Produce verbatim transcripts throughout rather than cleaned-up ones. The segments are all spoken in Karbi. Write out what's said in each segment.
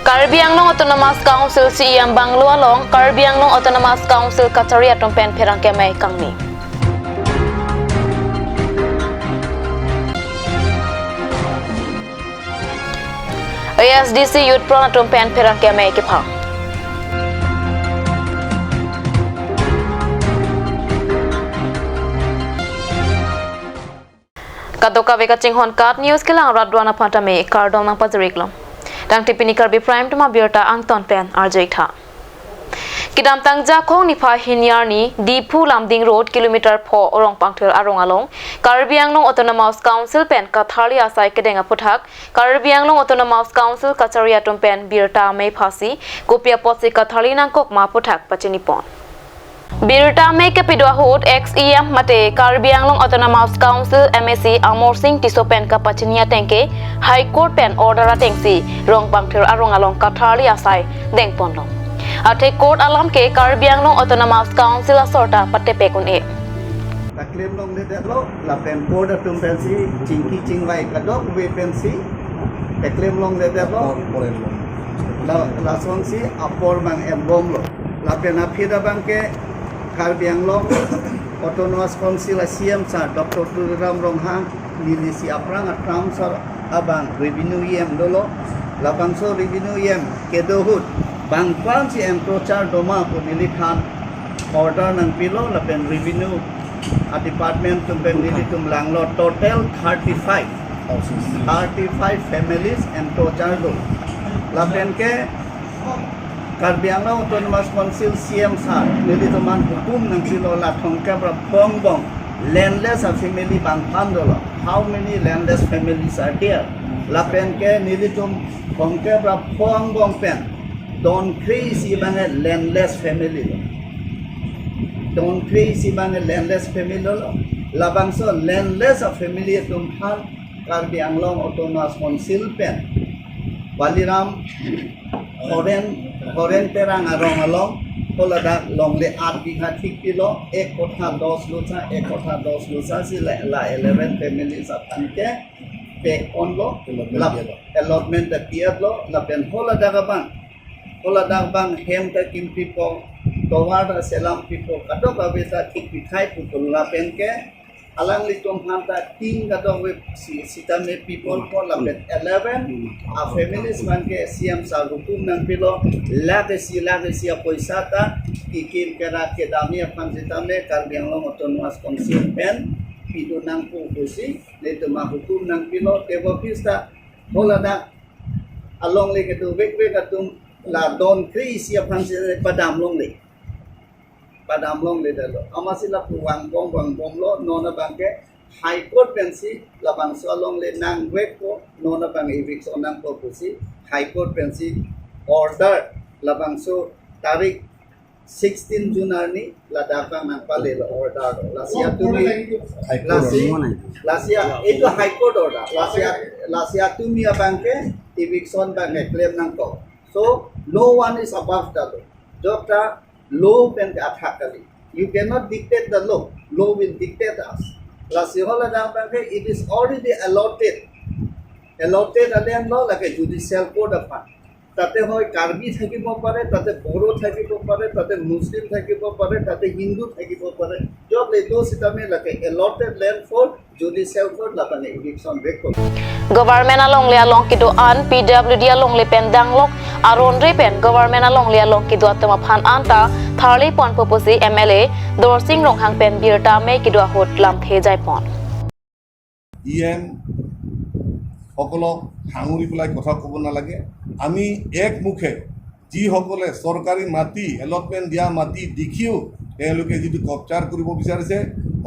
Karbi Anglong Autonomous Council C E M Bungalow along Karbi Anglong Autonomous Council kachari atum pen pherangke amei kangni. A S D C Youth Front atum pen pherangke amei kephang. Kadokave kachinghon KAT News kelang rat do-an aphan tame kardom nangpajir-iklo. Tangte pini Karbi Prime Time abirta angton pen arju-ik tha. Kedamtang Jakhong niphai hini arni Diphu Lumding Road kilometer pho Rongpangthir arong along Karbi Anglong Autonomous Council pen katharli asai kedeng aphuthak Karbi Anglong Autonomous Council kachari atum pen birta amei phasi kopi apotsi katharli nangkok ma aphuthak pachini pon. Birta amei kepido ahut ex E M mate Karbi Anglong Autonomous Council M A C Amarsing Tisso pen kapachini ateng ke High Court pen order atengsi Rongpangthir arong along katharli asai dengponlo. Athe court alam ke Karbi Anglong Autonomous Council asor ta patepek un-e. Keklem longledetlo, lapen court atum pensi chingki chingvai kadokave pensi keklem longledetlo. La, lasonsi apor abang enbomlo. Lapen aphi abang ke Karbi Anglong Autonomous Council a C M sir Doctor Tuliram Ronghang nelisi aphrang a-term sir abang revenue E M dolo. Labangso revenue E M kedo ahut bang ko-ansi encroacher doma pu neliphan order nangpilo lapen revenue a-department atum pen nelitum langlo, total thirty-five. Thirty-five families encroacher do. Lapen ke Karbi Anglong Autonomous Council C M sir nelitum aphan hukum nangpilo la thomkep ra pho angbong landless a-family bangphan dolo. How many landless families are there? Lapen ke nelitum thomkep ra pho angbong pen don kre-isi abang ke landless family lo. Don kre-isi abang ke landless family lo. Labangso landless a-family atum aphan Karbi Anglong Autonomous Council pen Baliram Horen, Horen Terang arong along haladak longle aat bigha thikpilo, ek kotha dos lusa, ek kotha dos lusa si la, la eleven families aphan ke pe-onlo, allotment la, diya lo, allotment ta pi-etlo, lapen haladak abang, haladak abang hem ta kimpipo, tovar ta selampipo, kadokave ta thikpi khai pupo lapen ke alanglitum aphan ta tin kadokave si, sitame pipon pon lapen eleven a-families abang ke C M sir hukum nangpilo, lakh isi, lakh isi apoisa ta kekim kerat kedamji aphan sitame Karbi Anglong Autonomous Council pen pidun nangpo pusi nelitum ahukum nangpilo, tebo pista haladak alongle kedovekvek atum la don kre-isi aphan si padam longle. Padam longledetlo. Amatsi lapu vangbom vangbomlo, non abang ke High Court pensi labangso alongle nangvekpo, non abang eviction nangpo pusi High Court pensi order labangso tarik sixteen June arni ladak abang nangpalelo order lo. Lasi atumi, High Court lasi, order. Lasi a-, itu High Court order. Lasi a-, lasi atumi abang ke eviction abang ke klem nangkok. So no one is above the law. Jokta law pen ke athak kali. You cannot dictate the law. Law will dictate us. Lasi haladak abang ke, it is already allotted. Allotted a-land lo, lake judicial court aphan. Tate hoi Karbi thakibo pare, tate Boro thakibo pare, tate Muslim thakibo pare, tate Hindu thakibo pare. Jok le do sitame lake allotted land for judicial court lapen eviction record. Government alongle along kedo-an P W D alongle pen danglok aron re pen government alongle along kedo atum aphan anta tharli ponpo pusi M L A Dorsing Ronghang pen birta amei kedo ahut lamthe jaipon. E M সকলক সাঙুৰি পেলাই কথা ক'ব নালাগে। আমি একমুখে যিসকলে চৰকাৰী মাটি, এলটমেণ্ট দিয়া মাটি দেখিও তেওঁলোকে যিটো কপচাৰ কৰিব বিচাৰিছে,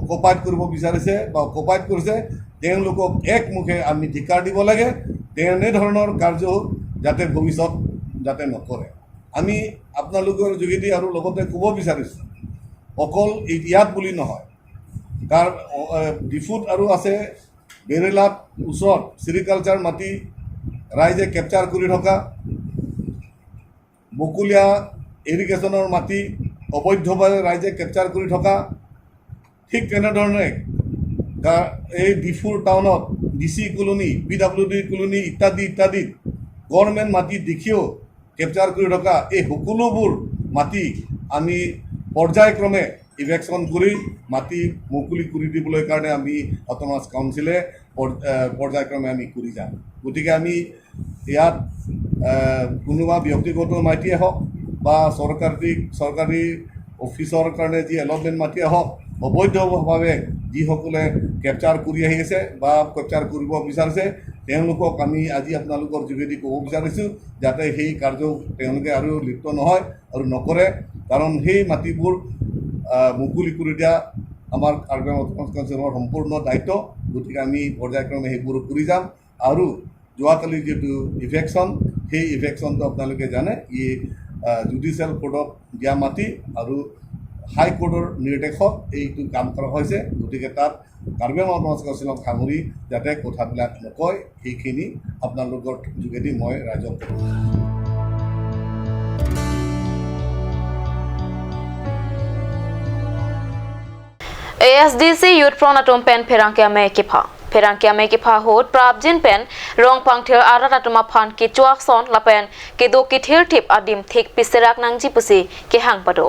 অকুপাইড কৰিব বিচাৰিছে বা অকুপাইড কৰিছে, তেওঁলোকক একমুখে আমি ধিক্কাৰ দিব লাগে। তেনেধৰণৰ কাৰ্য যাতে ভৱিষ্যত যাতে নকৰে। আমি আপোনালোকৰ যোগেদি আৰু লগতে ক'ব বিচাৰিছোঁ, অকল এই ইয়াত বুলি নহয়, তাৰ, অ, এ, ডিফুত আৰু আছে, বেৰেলাত ওচৰত চেৰিকালচাৰ মাটি ৰাইজে কেপচাৰ কৰি থকা, বকুলীয়া ইৰিগেশ্যনৰ মাটি অবৈধভাৱে ৰাইজে কেপচাৰ কৰি থকা, ঠিক তেনেধৰণে গা-, এই ডিফুৰ টাউনত D C colony, P W D colony ইত্যাদি ইত্যাদিত গভৰ্ণমেণ্ট মাটি দেখিও কেপচাৰ কৰি থকা এই সকলোবোৰ মাটি আমি পৰ্যায়ক্ৰমে ইভেকশ্যন কৰি মাটি মুকলি কৰি দিবলৈ কাৰণে আমি অট'নমাছ কাউন্সিলে পৰ- এ, পৰ্যায়ক্ৰমে আমি কৰি যাম। গতিকে আমি ইয়াত এ, কোনোবা ব্যক্তিগত মাটিয়ে হওক বা চৰকাৰী চৰকাৰী অফিচৰ কাৰণে যি এলটমেণ্ট মাটিয়ে হওক, অবৈধভাৱে যিসকলে কেপচাৰ কৰি আহি আছে বা কেপচাৰ কৰিব বিচাৰিছে, তেওঁলোকক আমি আজি আপোনালোকৰ যোগেদি ক'ব বিচাৰিছোঁ যাতে সেই কাৰ্য তেওঁলোকে আৰু লিপ্ত নহয় আৰু নকৰে। কাৰণ সেই মাটিবোৰ আহ, মুকলি কৰি দিয়া আমাৰ কাৰ্বি আংলং অট'নমাছ কাউন্সিলৰ সম্পূৰ্ণ দায়িত্ব। গতিকে আমি পৰ্যায়ক্ৰমে সেইবোৰ কৰি যাম। আৰু যোৱাকালি যিটো ইভেকশ্যন, সেই ইভেকশ্যনটো আপোনালোকে জানে, ই জুডিচিয়েল কোৰ্টত দিয়া মাটি আৰু হাই কোৰ্টৰ নিৰ্দেশত এইটো কাম কৰা হৈছে। গতিকে তাত কাৰ্বি আংলং অট'নমাছ কাউন্সিলক সাঙুৰি যাতে কথাবিলাক নকয়, সেইখিনি আপোনালোকৰ যোগেদি মই ৰাইজক ক'ব। A S D C Youth Front atum pen pherangke amei kepha. Pherangke amei kepha ahut prapjin pen Rongpangthir arat atum aphan kecho ason lapen kedo kethirthip adim thik piserak nangji pusi kehang pado.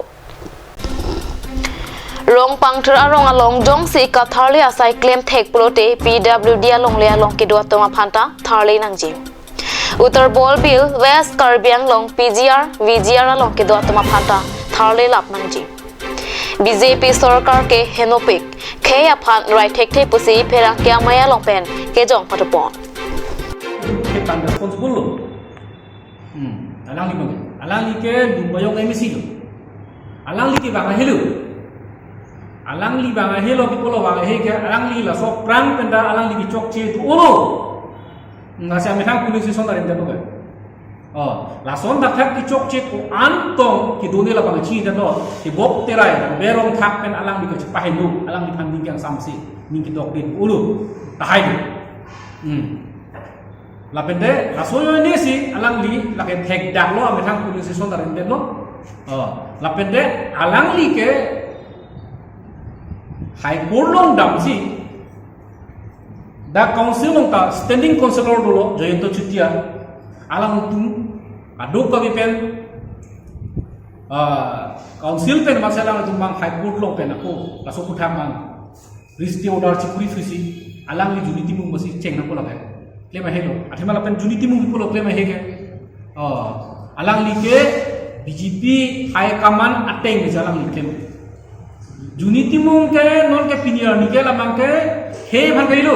Rongpangthir arong along jongsi katharli asai klemthek pulote P W D alongle along kedo atum aphanta tharli nangji. Uttar Borbil, West Karbi Anglong, P G R, V G R along kedo atum aphanta tharli lap nangji. B J P sorkar ke henopik, khei aphan rai thekthe pusi pherangke amei along pen kejong padopon. Kepan responsible lo. Hmm, alangli bang. Alangli ke Lumbajong M A C lo. Alangli ke bang ahelo. Alangli bang ahelo ke pulo bang ahe ke alangli laso aphrang pen ta alangli kechokche do-o lo. Hmm, lasi amethang police station ta rem ta lo ke. Oh, lason thakthak kechokche ko-an tong kedone labang chi ta lo. Kebok terai, berong thak pen alangli kachepaheno, alangliphan ning kangsamse, ning kedok de-o lo. Tahai lo. Hmm. Lapen de, laso ajoine si alangli lake thekdak lo, amethang police station ta rem det lo. Oh, lapen de, alangli ke High Court along damsi, dak council along ta standing councillor dolo, Jayanta Chutia, alangtum kadokave pen, ah, council pen masa alangtum bang High Court along pen ako, laso aphuthak bang Rijiste order chikuri thusi, alangli Juni Timung basi cheng nangpo lake. Klem ahelo. Athema lapen Juni Timung pulo klem ahe ke. Oh, alangli ke B J P high command ateng ke alangli klem. Juni Timung ke non ke pini arni ke labang ke khei aphan kehelo.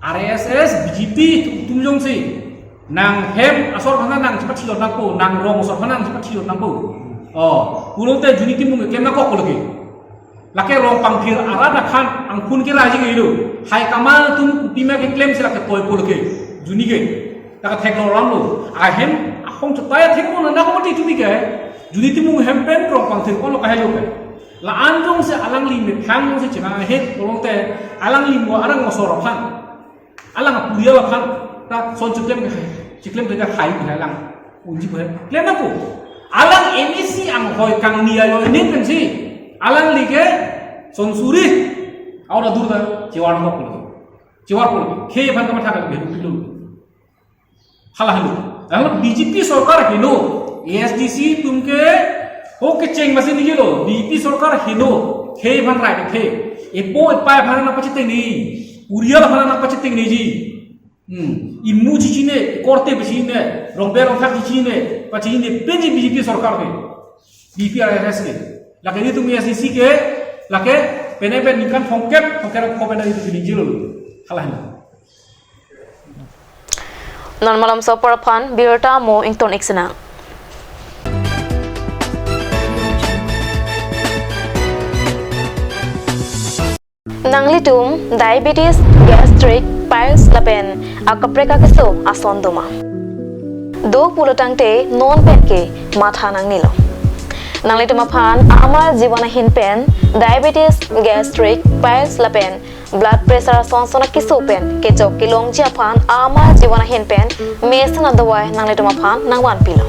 R S S, B J P atum jongsi nang hem asor aphan nangchepathilot nangpo, nang rong asor aphan nangchepathilot nangpo. Oh, pulote Juni Timung ke klem nangkok pulo ke. Lake Rongpangthir arat aphan angkun keraiji kehelo. High command atum kopima keklemsi lake toi pulo ke. Juni ke. Lake theklo ramlo. Ahem ahong chutai theklo na nangmati Juni ke. Juni Timung hem pen Rongpangthir ko lo kahelo ke. La-an jongsi alangli methang jongsi chemang ahe pulote alangli mo arong asor aphan, alang apurial aphan ta son chiklem ke hai, chiklem ke hai ke alang unji pu hai. Klem nangpo. Alang M A C anghoi kangni ajoine pensi alangli ke son suri aura dur ta chevar nangkok pulo. Chevar pulo. Khei aphan kamatha kali behu pilo. Hala helo. Lalu B J P sorkar heno, A S D C atum ke ho kecheng masi neli lo, B J P sorkar heno, khei aphan rai thekthe. Epo epai aphan nangpachetheng nangji, purial aphan nangpachetheng nangji. Hmm. Imu chechine, korte besi ne, rongber rongthak chechine, pachine pensi B J P sorkar ke. B P R S ke. Lake nelitum A S D C ke, lake pene pen ningkan thomkep, thomkep ko pen nelitum neli jilo. Hala helo. Non malomso apor aphan birta mo ington ik sena. Nanglitum diabetes, gastric, piles lapen akaprek akeso ason doma. Do pulo tangte non pen ke matha nangnelo. Nanglitum aphan Amar Jeevan ahin pen diabetes, gastric, piles lapen blood pressure ason son akeso pen kechok kelongji aphan Amar Jeevan ahin pen mesen adawai nanglitum aphan nangvanpilo.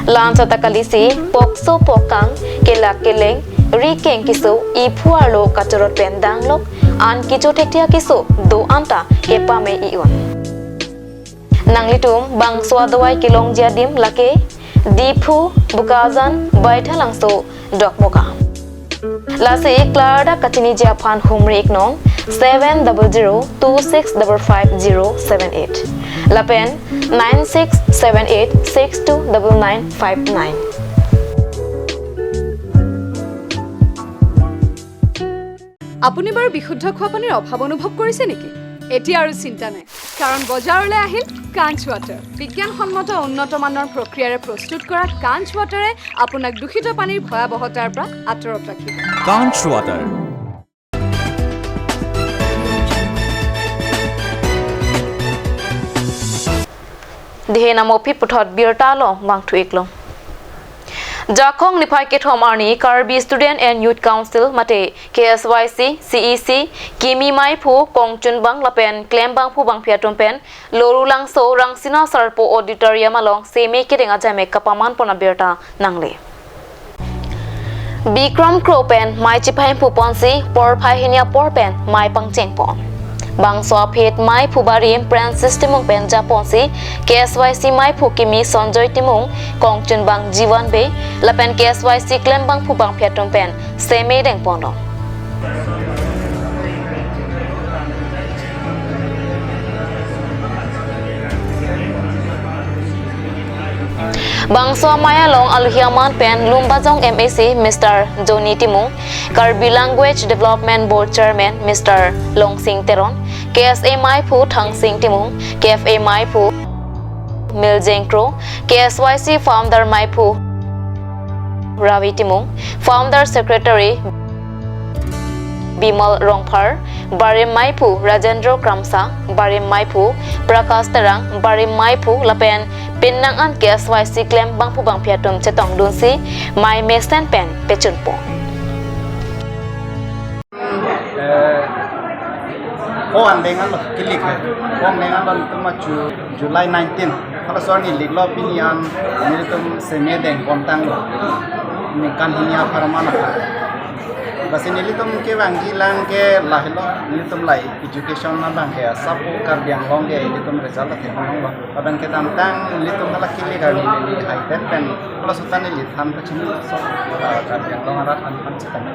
La-anchot ta kalisi pokso pokang, kelak keleng, ri keng keso, iphu arlo kachorot pen danglok an kecho thekthe akeso do-an ta kepame i-un. Nanglitum bangso adawai kelongji adim lake Diphu, Bokajan, Baithalangso, Dokmoka. Lasi klardak kachiniji aphan humri ik non seven double zero two six double five zero seven eight lapen nine six seven eight six two double nine five nine. আপুনি বাৰু বিশুদ্ধ খোৱা পানীৰ অভাৱ অনুভৱ কৰিছে নেকি? এতিয়া আৰু চিন্তা নাই, কাৰণ বজাৰলৈ আহিল কাঞ্চ ৱাটাৰ। বিজ্ঞানসন্মত উন্নত মানৰ প্ৰক্ৰিয়াৰে প্ৰস্তুত কৰা কাঞ্চ ৱাটাৰে আপোনাক দূষিত পানীৰ ভয়াৱহতাৰ পৰা আঁতৰত ৰাখিব। কাঞ্চ water. Dehe namo phi puthot birta along vangthu ik lom. Jakhong niphai kethom arni Karbi Student and Youth Council mate K S Y C, C E C, kimi maiphu kongchunbang lapen klembangphu bangphi atum pen Lorulangso Rangsina Sarpo Auditorium along seme kedeng ajame kapaman pon abirta nangle. Bikram Kro pen mei chipahemphu ponsi porphai hini apor pen mei pangcheng pon. Bangso aphi maiphu barim Francis Timung pen japonsi K S Y C maiphu kimi Sonjoy Timung, kongchunbang Jiwan Bey lapen K S Y C klembangphu bangphi atum pen seme deng pon do. Bangso amei along aluhi aman pen Lumbajong M A C Mister Johnny Timung, Karbi Language Development Board Chairman Mister Longsing Teron, K S A maiphu Thangsing Timung, K F A maiphu Miljeng Kro, K S Y C founder maiphu Ravi Timung, founder secretary Bimal Rongphar, barim maiphu Rajendra Kramsa, barim maiphu Prakash Terang, barim maiphu lapen pinnang an K S Y C klembangphu bangphi atum chetongdunsi mei mesen pen pechun pon. Eh, ko andeng an lo, kilik hai. Ko andeng an lo nelitum achu July nineteen. Halaso arni liklo, pini an nelitum seme deng pon tanglo. Ningkan hini apharman aphan. Lasi nelitum kevangji lang ke lahelo, nelitum lahei education abang ke asap Karbi Anglong ke nelitum result atheng longlo. Lapen kedamtang nelitum hala kilik arni neli high tech pen halaso ta neli than pachini so, ah, Karbi Anglong arat an than sitame.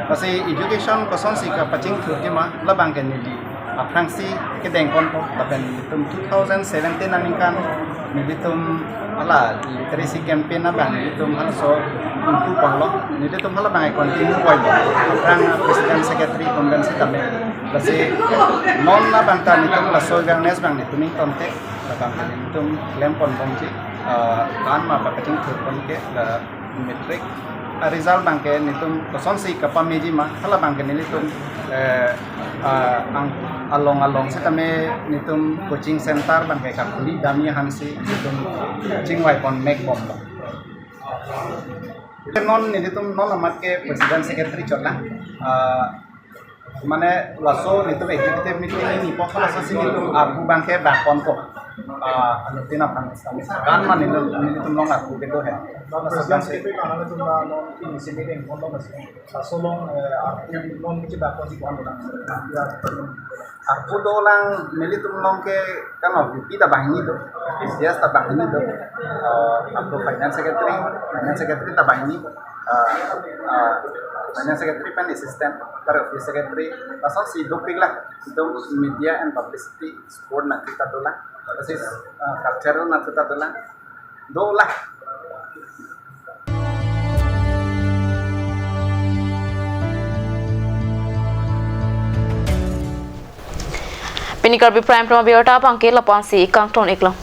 Lasi education kosonsi kapachingthurji ma labang ke neli aphrangsi kedeng ponpo, lapen nelitum two thousand seventeen aningkan nelitum hala literacy campaign abang nelitum halaso ingpu ponlo, nelitum halabang continue poilo. Aphrang president secretary convention tame. Lasi non abang ta nelitum laso awareness abang nelitum ingtonte. Labang ke nelitum klem pon bomji, eh, kan ma pakachingthur pon ke, eh, matric, eh, result abang ke nelitum kosonsi kapameji ma, halabang ke nelitum, eh, eh, ang along along sitame nelitum coaching center abang ke kakhuli dam-i aphansi nelitum chingvai pon mek bomlo. Non nelitum non amat ke president secretary chotlang, eh, mane laso nelitum executive meeting hini apor laso si nelitum arpu abang ke bak ponpo. Ah, anuttin aphan sitame kan ma nelitum, nelitum along arpu kedo hai. Laso abang si. Laso along, eh, arpu non kichi bak ponji ko-an dolang. Arpu dolang, nelitum along ke kan V P ta banghini do, P C S ta banghini do, eh, arpu finance secretary, finance secretary ta banghini, eh, eh, finance secretary pen assistant, tar office secretary, lasonsi dopik lang, itum media and publicity support nangkok ta dolang, terus, eh, cultural nangkok ta dolang, dolang. Pini Karbi Prime Time abirta abang ke lapu-ansi kangton ik lom.